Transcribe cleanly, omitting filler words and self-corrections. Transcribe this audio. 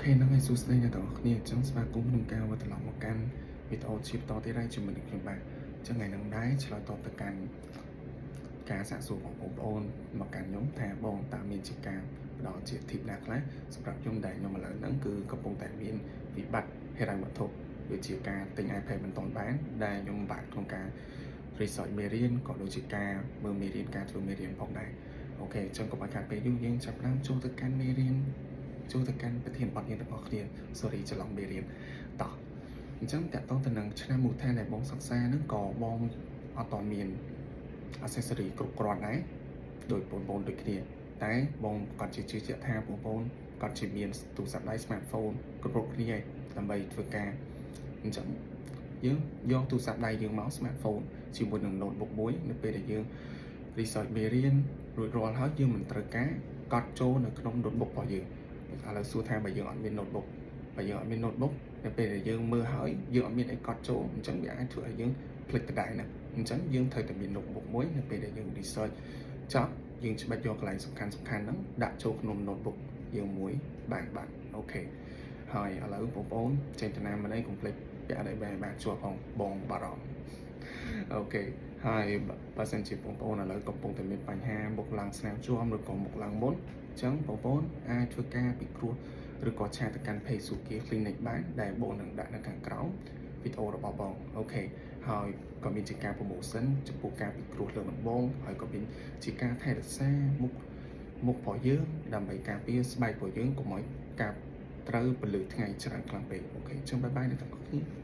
OK ហ្នឹងហើយសួស្តីអ្នកទាំងអស់គ្នាអញ្ចឹងស្វាគមន៍ក្នុងការវិលត្រឡប់មកកាន់វីដេអូជាបន្តទៀតហើយជាមួយនឹងខ្ញុំបាទអញ្ចឹងថ្ងៃហ្នឹងដែរឆ្លើយតបទៅកាន់ការសាកសួររបស់បងប្អូនមកកាន់ខ្ញុំថាបងតើមានជាការផ្ដល់ជា tip ណាខ្លះសម្រាប់ខ្ញុំដែលខ្ញុំឥឡូវហ្នឹងគឺកំពុងតែមានវិបត្តិហិរញ្ញវត្ថុដូចជាការទិញ iPad មិនទាន់បានដែលខ្ញុំពិបាកក្នុងការ research មេរៀនក៏ដូចជាការមើលមេរៀនការធ្វើមេរៀនផងដែរ OK អញ្ចឹងកុំឲ្យខាតពេលយូរយើងចាប់ផ្ដើមចូលទៅកាន់មេរៀនចូលទៅកាន់ប្រធានបទយើងទាំងអស់គ្នា sorry ច្រឡំមេរៀនតោះអញ្ចឹងតកតងទៅនឹងឆ្នាំមូលដ្ឋានដែលបងសិក្សាហ្នឹងក៏បងអត់តមាន accessory គ្រប់គ្រាន់ដែរដោយបងប្អូនដូចគ្នាតែបងគាត់ជាជឿជាក់ថាបងប្អូនគាត់ជាមានទូរស័ព្ទដៃ smartphone គ្រប់គ្រប់គ្នាឯងដើម្បីធ្វើការអញ្ចឹងយើងយកទូរស័ព្ទដៃយើងមក smartphone ជាមួយនឹង notebook មួយនៅពេលដែលយើង research មេរៀនរួចរាល់ហើយយើងមិនត្រូវការកត់ចូលនៅក្នុង notebook របស់យើងឥឡូវសួរថាបើយើងអត់មាន notebook បើយើងអត់មាន notebook នៅពេលដែលយើងមើលហើយយើងអត់មានអីកត់ចូលអញ្ចឹងវាអាចធ្វើឲ្យយើងភ្លេចដដែលណាអញ្ចឹងយើងត្រូវតែមាន notebook មួយនៅពេលដែលយើង research ចប់យើងច្បាច់យកកន្លែងសំខាន់សំខាន់ហ្នឹងដាក់ចូលក្នុង notebook យើងមួយបានបាន OK ហើយឥឡូវបងប្អូនចេញទៅណាមិនអីកុំភ្លេចពាក់អីបែបបានជាប់ផងបងបារម្ភ OK ហើយបើសិនជាបងប្អូនឥឡូវកំពុងតែមានបញ្ហាមុខឡើងស្នាមជាំឬក៏មុខឡើងមុនអញ្ចឹងបងប្អូនអាចធ្វើការពិគ្រោះឬក៏chat ទៅកាន់ page Suki Clinic បានដែលបងនឹងដាក់នៅខាងក្រោមវីដេអូរបស់បង OK ហើយក៏មានជាការ promotion ចំពោះការពិគ្រោះលើដំបងហើយក៏មានជាការថែរក្សាមុខមុខរបស់យើងដើម្បីការពារស្បែករបស់យើងកុំឲ្យការត្រូវពន្លឺថ្ងៃច្រើនខ្លាំងពេក OK អញ្ចឹង bye bye អ្នកទាំងអស់គ្នា។